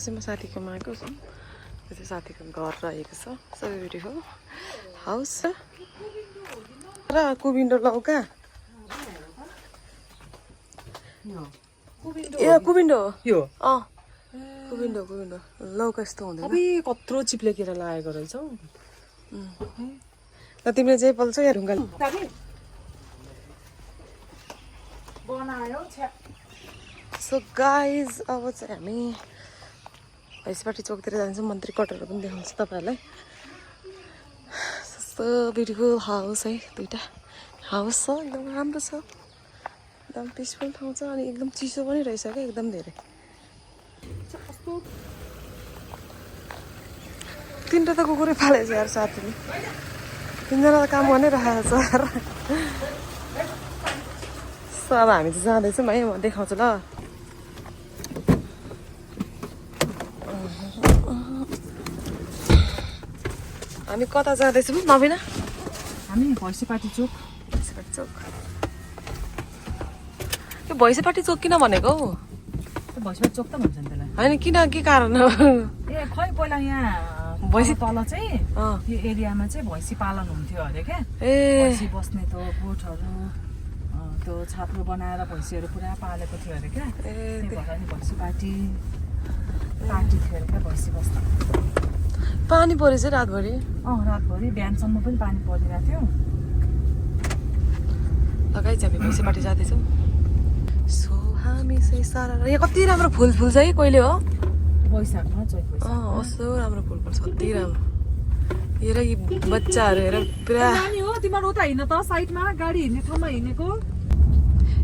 चाहिँ म साथीकोमा आएको छु त्यो चाहिँ साथीको घर रहेको छ सबै ब्युटिफुल हाउस छ र कुविन्डो लौका ए कुविन्डो यो कुविन्डो लौका यस्तो हुँदैन अबे कत्रो चिप्लेकेर लागेको रहेछ हौ र तिमीले चाहिँ पल्छ या ढुङ्गा बनायो सो गाइज अब चाहिँ हामी भैँसीपाटी चौकतिर जान्छौँ मन्त्री कटरहरू पनि देखाउँछु तपाईँहरूलाई कस्तो ब्युटिफुल हाउस है दुईवटा हाउस छ एकदम राम्रो छ एकदम पिसफुल ठाउँ छ अनि एकदम चिसो पनि रहेछ क्या एकदम धेरै तिनवटा त कुकुरै पालेछ यार साथीले तिनजना त काम गर्नै राखेको छ यार सो अब हामी चाहिँ जाँदैछौँ है म देखाउँछु ल हामी कता जाँदैछौँ नबिना हामी भैँसीपाटी चोक यो भैँसीपाटी चोक किन भनेको हौ भैँसीपाटी चोक त भन्छ नि त्यसलाई होइन किन के कारण हो ए खै पहिला यहाँ भैँसी तल चाहिँ यो एरियामा चाहिँ भैँसी पालन हुन्थ्यो अरे क्या भैँसी बस्ने त गोठहरू त्यो छाप्रो बनाएर भैँसीहरू पुरा पालेको थियो अरे क्या त्यही भएर नि भैँसीपाटी पार्टी थियो अरे क्या भैँसी बस्दा पानी परेछ रातभरि रातभरि बिहानसम्म पनि पानी परिरहेको थियो लगाइ चाहिँ हामी भैँसीपाटी जाँदैछौँ सो हामी चाहिँ सारा यहाँ कति राम्रो फुल फुल्छ है कहिले हो वैशाखमा चैत कस्तो राम्रो फुल फुल्छ कति राम्रो हेर यी बच्चाहरू हेर पुरा हो तिमीहरू उता हिँड्न त साइडमा गाडी हिँड्ने ठाउँमा हिँडेको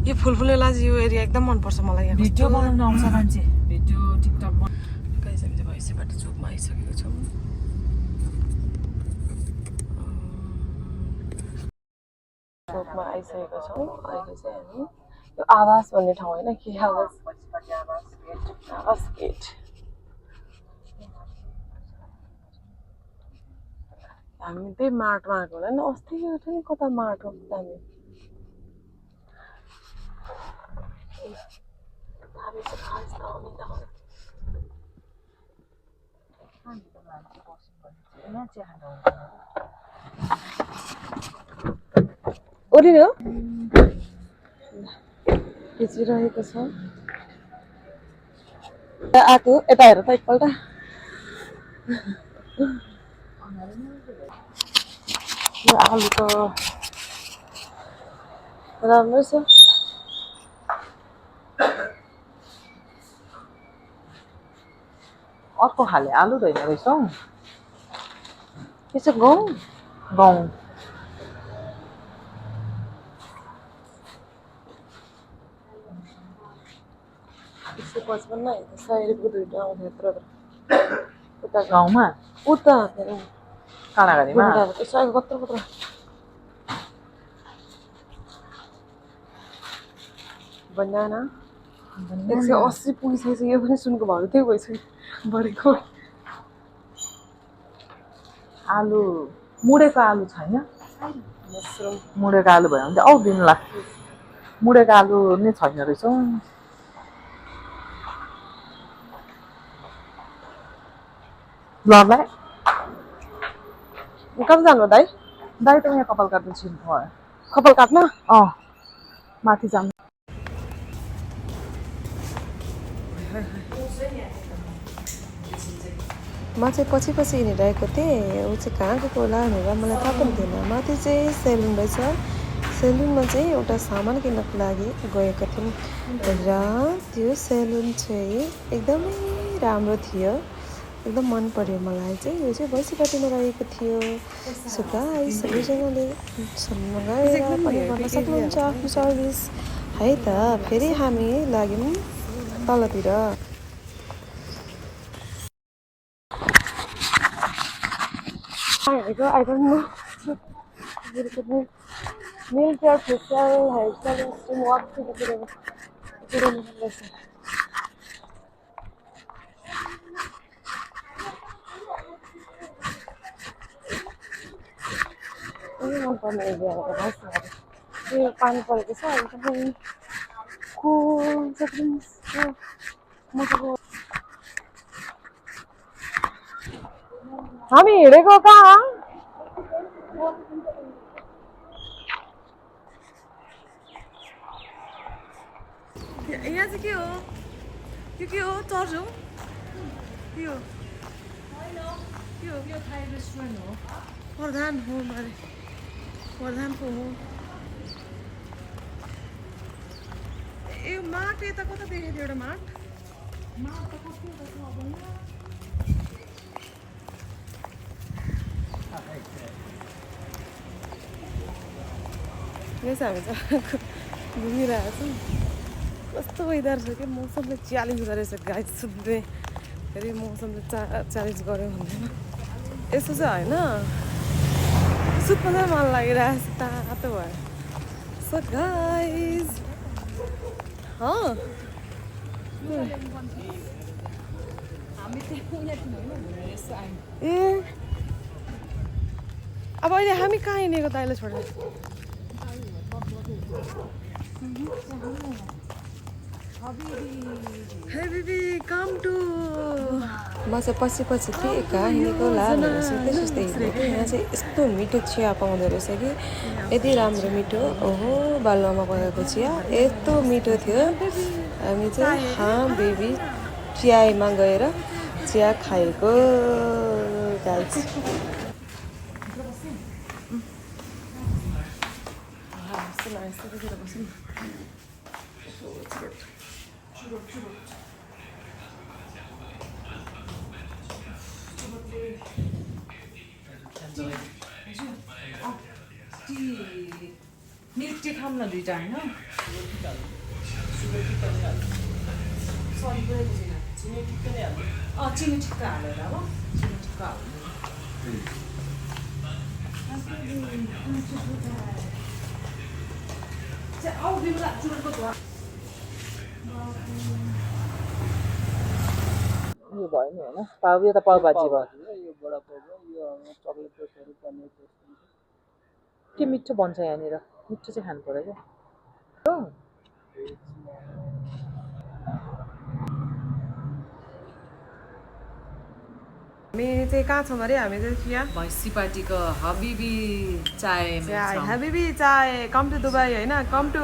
यो फुल फुल्ने लाज यो एरिया एकदम मनपर्छ मलाई यहाँ भिडियो बनाउन आउँछ मान्छे भिडियो टिकटक गाइस हामी चाहिँ भैँसीपाटी चोकमा आइसकेको छौँ चोकमा आइसकेको छौँ अहिले चाहिँ हामी यो आवास भन्ने ठाउँ होइन के आवास गेट हामी त्यही मार्टमा आएको होला नि अस्ति थियो नि कता मार्ट हो हामी ओरिने हो खिचिरहेको छ आएको यता हेर त एकपल्ट यो आलु त राम्रो छ अर्को खाले आलु रहेन रहेछ हौ के छ गहुँ गहुँ 155 है 100 रुपियाँको दुईवटा आउँछ यत्रो उता गाउँमा उता काँडाघारीमा 100 कत्रो कत्रो बनाना 180 पुगिसकेको यो पनि सुनको भाउ त्यही भइसक्यो बढेको आलु मुडेको आलु छैन मसरुम मुडेको आलु भयो भने चाहिँ दिन लाग्छ मुडेको आलु नै छैन रहेछ ल भाइ कहाँ जानु दाइ दाइ त यहाँ कपाल काट्नु छिर्नु भयो कपाल काट्न माथि जानु म चाहिँ पछि पछि हिँडिरहेको थिएँ ऊ चाहिँ कहाँ गएको होला भनेर मलाई थाहा पनि थिएन माथि चाहिँ सेलुन रहेछ सेलुनमा चाहिँ एउटा सामान किन्नको लागि गएको थियौँ र त्यो सेलुन चाहिँ एकदमै राम्रो थियो एकदम मन पर्यो मलाई चाहिँ यो चाहिँ भैँसीपाटीमा रहेको थियो सो गाइस सबैजनाले गएर पनि गर्न सक्नुहुन्छ आफ्नो सर्भिस है त फेरि हामी लाग्यौँ तलतिर I don't know. Nail care, facial, hairstyle, what to do. पानी परेको छ एकदमै कुल हामी हिँडेको कहाँ यहाँ चाहिँ के हो त्यो के हो चर्च हो के हो यो थाई रेस्टुरेन्ट हो प्रधान हो मारे प्रधानको हो ए माट यता कता देखेको थियो एउटा माट यहाँ चाहिँ हामी चाहिँ घुमिरहेको छौँ कस्तो वेदर छ कि मौसमले च्यालेन्ज गरेछ गाइस सुन्दै फेरि मौसमले च्यालेन्ज गर्यो भन्दैन यस्तो चाहिँ होइन सुत्न चाहिँ मन लागिरहेको छ तातो भयो सो गाइस ए अब अहिले हामी कहाँ हिँडेको दाइलाई छोडेर हे बेबी कम टु म चाहिँ पछि थिएँ कहाँ हिँडेको होला भनेर सोच्दै हिँडेको यहाँ चाहिँ यस्तो मिठो चिया पाउँदो रहेछ कि यति राम्रो मिठो ओहो बालुवामा पकाएको चिया यस्तो मिठो थियो हामी चाहिँ बेबी चियामा गएर चिया खाएको गाइस मिल्क टी खाऊँ न दुईटा होइन चिनी टिक्का हालेर हो चिनी टिक्का यो भयो नि होइन पाउ यो त पाउ भाजी भयो के मिठो बन्छ यहाँनिर मिठो चाहिँ खानु पर्यो क्या हामी चाहिँ कहाँ छौँ अरे हामी चाहिँ चिया भैँसी पार्टीको हबिबी चाय हबिबी चाय कम टु दुबई होइन कम टु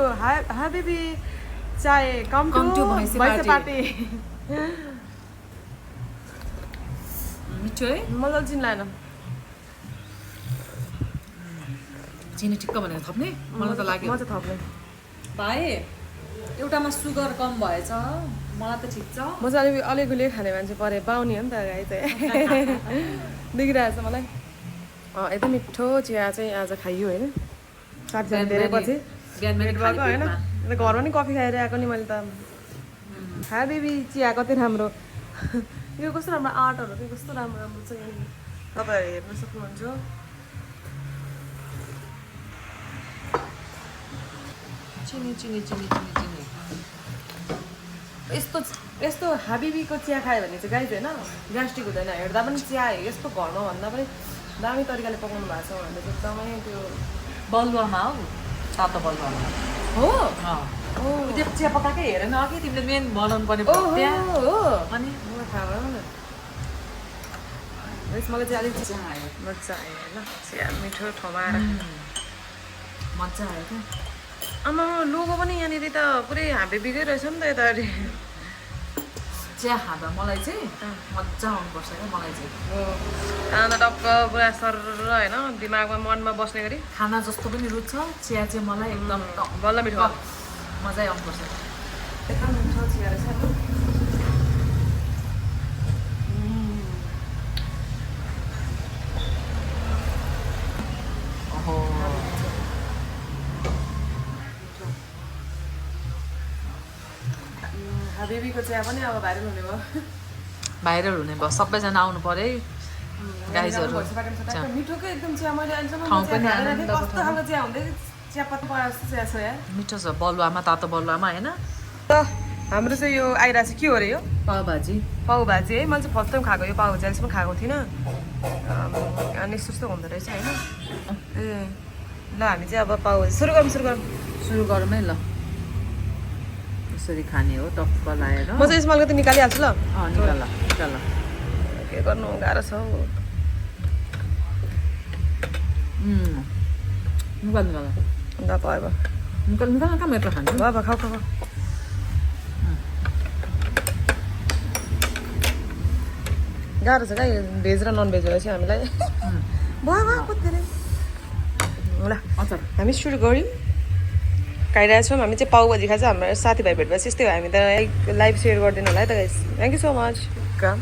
हबिबी चाय कम टु भैँसी पार्टी मिठो है मजाले चिन्लाएन चिनी टिक्का भनेर थप्ने मलाई त लाग्यो म चाहिँ थप्ने भाइ एउटामा सुगर कम भएछ मलाई त ठिक छ म चाहिँ अलिअलि खाने मान्छे परे पाउने हो नि त गाई चाहिँ देखिरहेको छ मलाई एकदम मिठो चिया चाहिँ आज खाइयो होइन साथीहरू धेरै पछि भेट भएको होइन घरमा नि कफी खाएर आएको नि मैले त खा बेबी चिया कति राम्रो यो कस्तो राम्रो आर्टहरू चाहिँ कस्तो राम्रो राम्रो छ यहाँनिर तपाईँहरू हेर्न सक्नुहुन्छ चिनी चिनी चिनी चिनी चिनी यस्तो हाबिबीको चिया खायो भने चाहिँ गाइज होइन ग्यास्ट्रिक हुँदैन हेर्दा पनि चिया यस्तो घरमा भन्दा पनि दामी तरिकाले पकाउनु भएको छ भने चाहिँ एकदमै त्यो बलुवामा हौ तातो बलुवामा हो त्यो चिया पकाएकै हेरेन अघि तिमीले मेन बनाउनु पर्ने हो अनि मलाई थाहा भएन मलाई चाहिँ अलिक चिया आयो मजा आयो होइन चिया मिठो ठाउँमा आएर मजा आयो क्या आमा लोगो पनि यहाँनिर त पुरै हाबिबीकै रहेछ नि त यतापट्टि चिया खाँदा मलाई चाहिँ मजा आउनुपर्छ क्या मलाई चाहिँ अन्त टक्क पुरा सर होइन दिमागमा मनमा बस्ने गरी खाना जस्तो पनि रुच्छ चिया चाहिँ मलाई एकदम बल्ल मिठो मजै आउनुपर्छ एकदम मिठो चिया रहेछ बेबीको चिया पनि अब भाइरल हुने भयो भाइरल हुने भयो सबैजना आउनु पर्यो है गाइजहरू मिठोकै एकदम चिया मैले अहिलेसम्म ठाउँ पनि कस्तो खालको चिया हुँदै चियापत्ती पकाएको चिया छ यार मिठो छ बलुवामा तातो बलुवामा होइन हाम्रो चाहिँ यो आइरहेको छ के हो अरे यो पाउ भाजी है मैले चाहिँ फर्स्ट टाइम खाएको यो पाउ भाजी अहिलेसम्म खाएको थिइनँ अनि यस्तो हुँदो रहेछ होइन ए ल हामी चाहिँ अब पाउ भाजी सुरु गरौँ है ल यसरी खाने हो टक्क लाएर म चाहिँ यसमा अलिकति निकालिहाल्छु ल निकाल के गर्नु गाह्रो छ 누가 나 봐봐. 누가 카메라 하는 봐봐, 가. गाह्रो छ क्या भेज र नन भेज भएपछि हामीलाई भयो कति ल अच्छा हामी सुरु गऱ्यौँ खाइरहेछौँ हामी चाहिँ पाउभाजी खान्छ हाम्रो साथीभाइ भेटपछि यस्तै हो हामी त लाइभ सेयर गरिदिनु होला है त guys thank you so much काम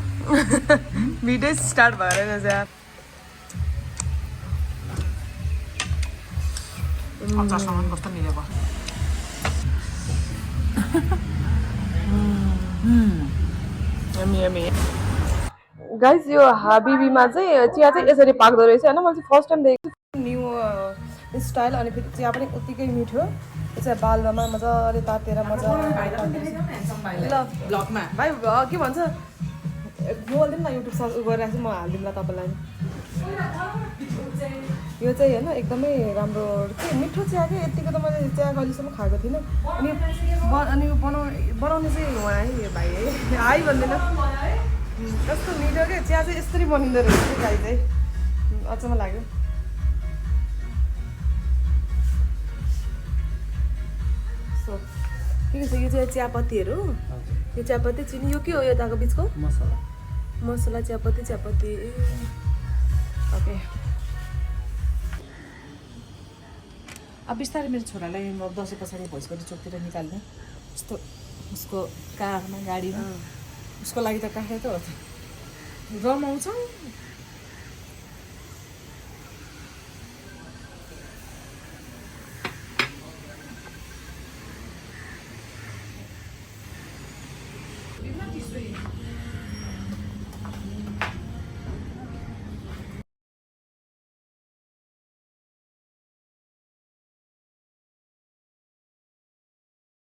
भिडियो स्टार्ट भएर गएछ अचारसँग कस्तो मिलेको यमी यमी गाइस यो हाबिबीमा चाहिँ चिया चाहिँ यसरी पाक्दो रहेछ होइन मैले चाहिँ फर्स्ट टाइम देखेको छु न्यू स्टाइल अनि फेरि चिया पनि उत्तिकै मिठो यो चाहिँ बालुवामा मजाले तातेर मजाले ल ब्लगमा भाइ के भन्छ बोलिदिउँ न युट्युब सर्च गरिरहेको छु म हालिदिउँला तपाईँलाई यो चाहिँ होइन एकदमै राम्रो के मिठो चिया के यतिको त मैले चिया कहिलेसम्म खाएको थिइनँ अनि बनाउने चाहिँ उहाँ है यो भाइ है आइ भन्दैन कस्तो मिठो क्या चिया चाहिँ यसरी बनिँदो रहेछ गाई चाहिँ अचम्म लाग्यो सो के छ यो चाहिँ चियापत्तीहरू यो चियापत्ती चिनी यो के हो यताको बिचको मसला चियापत्ती ओके अब बिस्तारै मेरो छोरालाई म दसैँ पछाडि भोइसबाट चोकतिर निकाल्ने यस्तो उसको कारमा गाडीमा उसको लागि त काठै त हो त रमाउँछौँ